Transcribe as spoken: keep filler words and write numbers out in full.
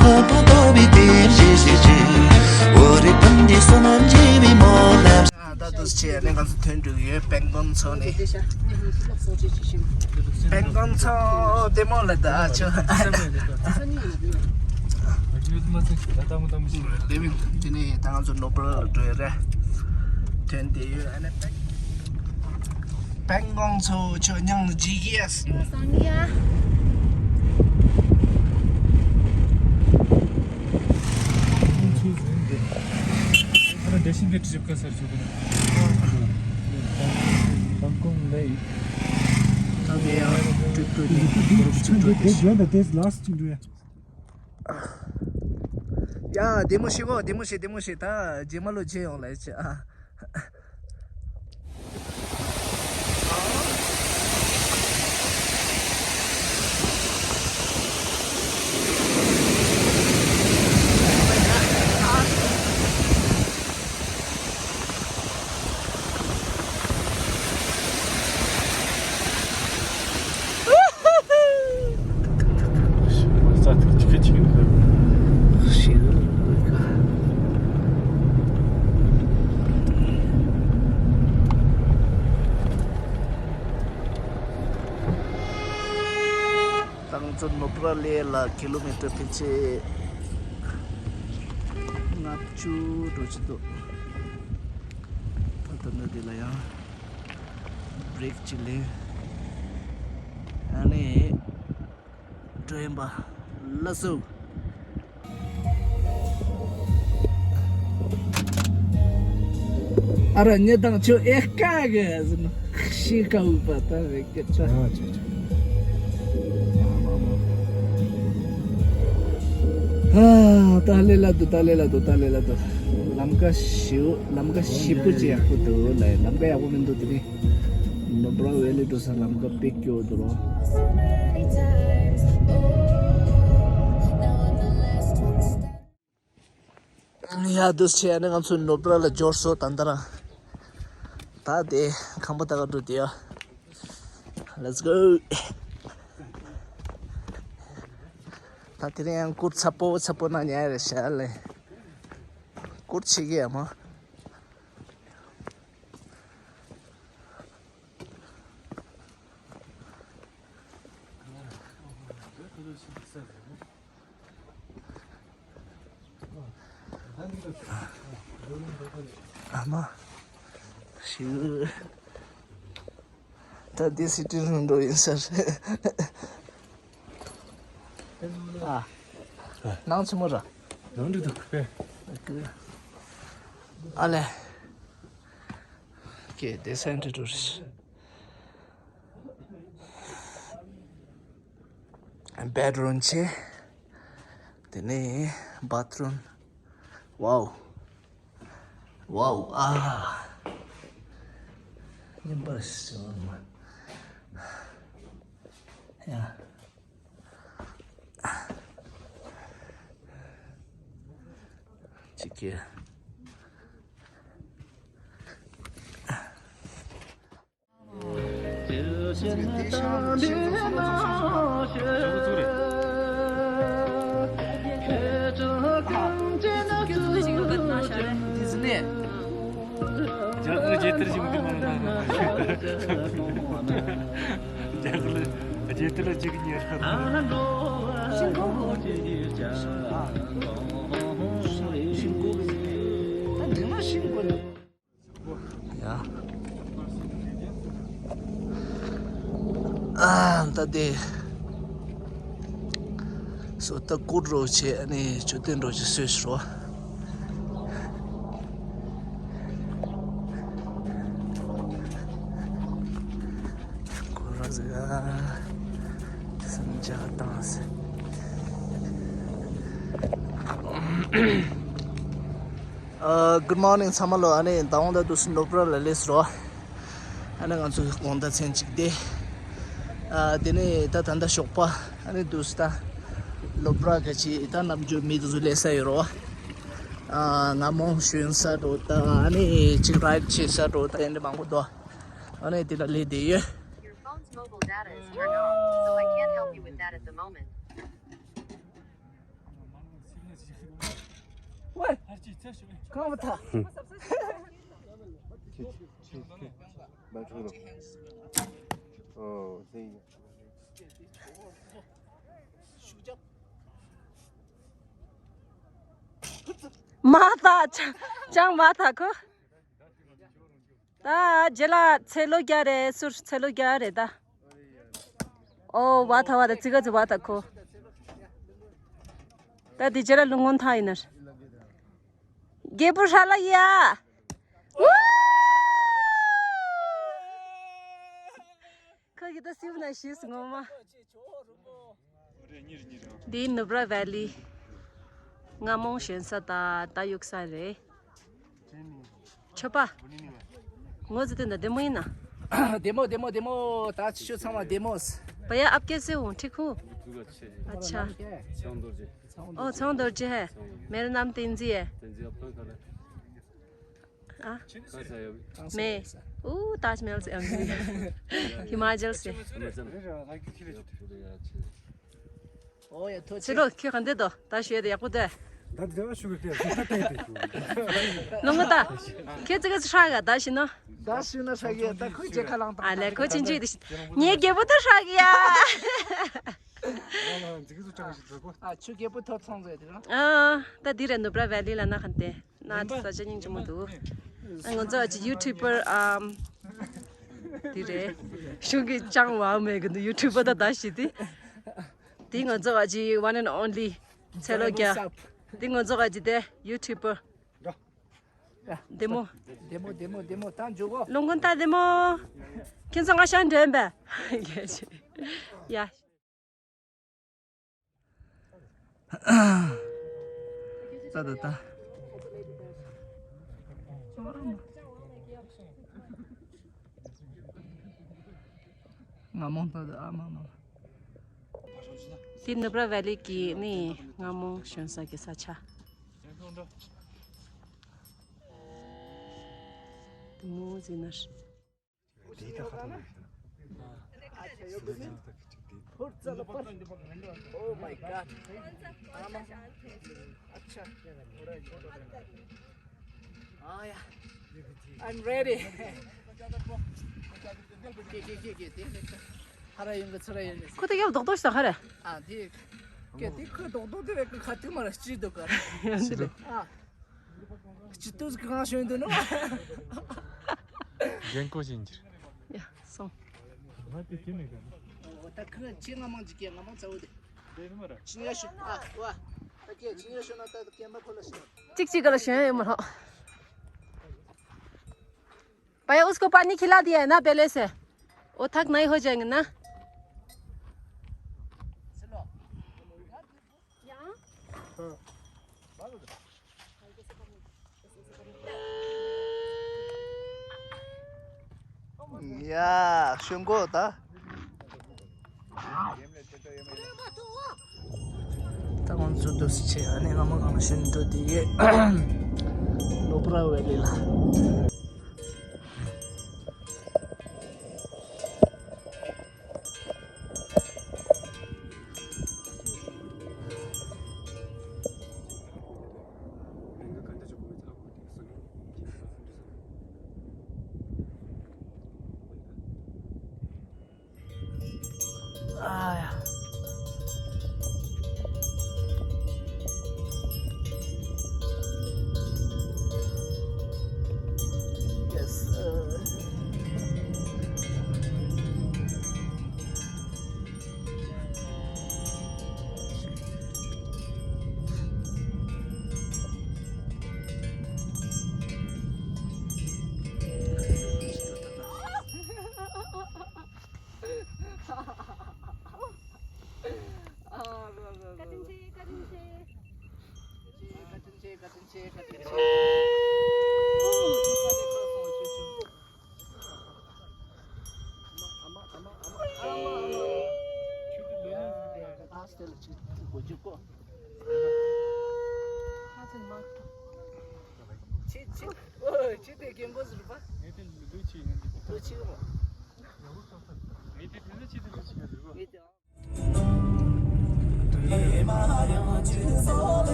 ཁོ་བོ་ལྟོ་བའི་དེར་ཞེས་ཞེས་ཞེས། འོ་རེ་ཕན་བདེ་བསོད་ནམས་རྒྱས་པའི་མོ་ལ། ད་དུས་ཆེ་ནས་ང་ཚོ་ཐོན་འགྲོ་གི་ཡོད། སྤང་གོང་མཚོ་ནས། སྤང་གོང་མཚོ་བདེ་མོ་ལ་ད་ཆོ། ལེ་བིང་དེ་ནས་ད་ང་ཚོ་ནོར་བུ་ར་ལ་འགྲོ་ཡ་རེད། ཐོན་བསྡད་ཡོད། ཨ་ནི་སྤང་གོང་མཚོ་ཆོ་མྱང་ལ་ཇི་གི་ཨེས། སང་ཡ། ཡ་བདེ་མོ་ཞིག་གོ། བདེ་མོ་ཞིག་བདེ་མོ་ཞིག་ད་རྗེས་མ་ལོ་མཇལ་ཡོང་ལ་ཆེ་ཨ། ད་ང་ཚོ་ནུབ་ར་ལས་ལ་ཀི་ལོ་མི་ཊར་ཕལ་ཆེར་ལྔ་བཅུ་འགྲོ་གི་འདུག་ད་ལྟ་འདི་ལ་ཡང་བྷི་རེག་ཅིག་ལེན། ཨ་ནི་འགྲོ་ཡིན་པ། ལགས་སོ། ཨ་ར་ཉེ་དང་ཆོ་ཨེ་ཀ་གི་ཟིན་ཤི་ཀ་འུ་པ་ད་རེ་ཀེ་ཏྲ། ཨ་ཅེ་ཅེ། ཨ་ད་ལེ་ལ་དུ་ད་ལེ་ལ་དུ་ད་ལེ་ལ་དུ། ལམ་ཀ་ཞིའུ་ལམ་ཀ་ཞིབ་པོ་ཅིག་ཡག་པོ་འདུག་ལ། ལམ་ཀ་ཡག་པོ་མི་འདུག་དེ་ནི། ནོར་བུ་ར་ཝེ་ལི་འགྲོ་ས་ལམ་ཀ་དཔེ་སྐྱོ་འདུག་རོ། ཡ་འདུག་སེ་བྱས་ནས་ང་ཚོ་ནོར་བུ་ར་ལ་འབྱོར་སོང་། ད་ལྟ་རང་ད་དེ་ཁང་པ་ལྟ་ག་འགྲོ་དེ་ཡ། Let's go། ད་དེ་རིང་ཡང་གུར་ཚ་པོ་ཚ་པོ་ན་ཉལ་རེ་བྱ་ལེ། གུར་ཆེ་གི་ཡ་མ། ཨ་མ། ཤི། ད་འདི་སི་ཊི་རུམ་འགྲོ་ཡིན་ས་རེད། ཨ། ནང་ཆེན་མོ་ར། ནང་འགྲོ་འདུག་པས། ཨ་ལེ། ཀེ་དེ་སེན་ཊར་ཊུ་རི་སི་ཊི། བེཌ་རུམ་ཆེ། དེ་ནས་བཱཐ་རུམ། ཝའོ། ཝའོ། ཨ། ཉིན་པར་སོང་། ཡ། ཅིག་གི། རྒྱ་གར་རྒྱལ་དར་ཞིག་འདི་མ་ན། རྒྱ་གར་རྒྱལ་དར་ལ་གཅིག་ཉེ་ར། ཡ། ཨ་ད་དེ། སོ་ད་ཀུར་རོ་ཆེ་ཨ་ནི་ཆུ་ཏན་རོ་ཆེ་སོས་རོ། ཀུར་རོ་ཟེར་ཨ། སེམས་ཅག་བཏང་ཟེར། ཨ། Good morning ཚང་མ་ལོ། ཨ་ནི་ད་འོང་ད་དུས་ནོར་བུ་ར་ལ་སླེབས་རོ། ཨ་ནི་ང་ཚོ་དགོང་དག་མཚན་གཅིག་དེ། ཨ། དེ་ནས་ད་ད་ལྟ་ཞོགས་པ། ཨ་ནི་དུས་ད་ནོར་བུ་ར་ག་ཅི་ད་ནམ་རྒྱུན་མི་དེ་ཚོ་སླེབས་ས་ཡོད་རོ། ཨ། རྔ་མོང་ཞོན་ས་འགྲོ་ད། ཨ་ནི་ཅིག་རའིཌ་བྱེད་ས་འགྲོ་ད། དེ་འདྲ་མང་པོ་འདུག་ཨ་ནི་དེ་ལ་སླེབས་བསྡད་ཡོད། Your phone's mobile data is turned off, so I can't help you with that at the moment. གང་བ་ཐ། མ་འཁྲུག་རོགས། ཨོ་ཟེ། མ་ཐ་ཅང་ཅང་མ་ཐ་ཁོ། ད་རྗེས་ལ་ཚེ་ལོ་བརྒྱ་རེད་ཟུར་ཚེ་ལོ་བརྒྱ་རེད་ད། ཨོ་བ་ཐ་བ་ད་ཙི་ག་ཙི་བ་ཐ་ཁོ། ད་དེ་རྗེས་ལ་ལུང་ངོ་ཐ་ཡིན་ནར། རྒྱལ་པོ་ཧྲ་ལ་ཡ། ཁོ་གི་ད་སིབ་ན་ཤིས་ངོ་མ། འདི་ནུབ་ར་ཝེ་ལི། རྔ་མོང་ཞོན་ས་དང་ད་གཡུག་ས་རེད། ཆོས་པ། ངོ་ཟི་དེ་འདྲ་བདེ་མོ་ཡིན་ན། བདེ་མོ་བདེ་མོ་བདེ་མོ། ད་ཆུ་ཚང་མ་བདེ་མོ། भैया आप कैसे हो? ठीक हो? अच्छा। ཚང་རྡོ་རྗེ། ཨོ་ཚང་རྡོ་རྗེ་ཧེ། मेरा नाम तेंजी है। तेंजी आप कहाँ का है? हाँ। कहाँ से आए अभी? मैं। ओ ताजमहल से। हिमाचल से। हिमाचल। ཨོ་ཡ་ཐོ་ཕྱི་ལོགས་ཁྱོད་ག་འདྲ་འདུག་ད་ཞུས་ཏེ་ཡག་པོ་འདུག་ད་དེ་བ་ཤུ་གི་ལོ་ངོ་ད། ཁྱོད་ཅི་ག་ཚོད་ཧྲ་ག་ད་ཞུས་ན། ད་ཞུས་ན་ཧྲ་གི་ཡ། ད་ཁོས་རྗེས་ཁ་ལང་དང་། ཨ་ལས་ཁོ་ཅི་ཅི་དེ་ཞུ། ངའི་རྒྱལ་པོ་ད་ཧྲ་གི་ཡ། ཨ་ད་དེ་རེད་ནུབ་ར་ཝེ་ལི་ལ་ན་ག་འདྲ། ན་ད་ས་ཆ་སྙིང་རྗེ་མོ་འདུག་ང་ཚོ་ཨ་ཅི་ཡུ་ཊུབ་པར་ཨམ། དེ་རེད། གཞུང་གི་ཅང་བ་མེད་གི་འདུག་ཡུ་ཊུབ་པར་ད་ད་ཞུས་ཏེ། དེ་ང་ཚོ་ཨ་ཅི་one and only ཚེ་ལོ་རྒྱ། དེ་ང་ཚོ་ཨ་ཅི་དེ་ཡུ་ཊུབ་པར། བདེ་མོ། བདེ་མོ་བདེ་མོ་བདེ་མོ་ད་འཇུག་གོ། ལུང་ཁུན་ད་བདེ་མོ། ཁྱེད་ཚོ་ང་ཤང་འདྲེན་པས། ཡ། ད་ད་ད། རྔ་མོང་ད་ད་ཨ་མ་མ། དེ་ནུབ་ར་ཝེ་ལི་གི་ནི་རྔ་མོང་ཞོན་ས་གི་ས་ཆ། དེ་མོ་ཟིན་ནར། Oh my God. ཨ་ཡ། I'm ready. ཁོ་ད་ཡག་རྡོག་རྡོག་ཞིག་ཧ་རེ། ཨ་དེ། ཁོ་རྡོག་རྡོག་དེ་རེད། ཁ་ཐུག་མ་ར་སྐྱིད་འདུག་ག་ཨ། སྐྱིད་སྡུག་གང་བྱུང་འདུག་ནོ། རྒན་གོ་ཅིན་གྱིས། ཡ་སོང་། ང་དེ་ཁྱེད་མེད་ག་ཨོ་ད་ཁོས་ཁྱེད་རྔ་མོང་ཅིག་གི་རྔ་མོང་ཚ་བོ་དེ། དེ་ནི་མ་ར། ཅི་ཉེ་ཤོ་ཨ་ཝ། ད་ཁྱེད་ཅི་ཉེ་ཤོ་ན་ད་ཁྱེད་མ་ཁོ་ལ་ཤོ། ཅིག་ཅིག་ག་ལ་ཤོ་ཡོད་མ་རོ། भैया, उसको पानी खिला दिया है ना पहले से? वो थक नहीं हो जाएंगे ना? ཡ། ཤོན་གོ་ད། ད་ང་ཚོ་འདུག་སེ་བྱས། ཨ་ནི་རྔ་མོང་སྒང་ལ་ཤོན་འགྲོ་དེ་གས། ནུབ་ར་ཝེ་ལི་ལ།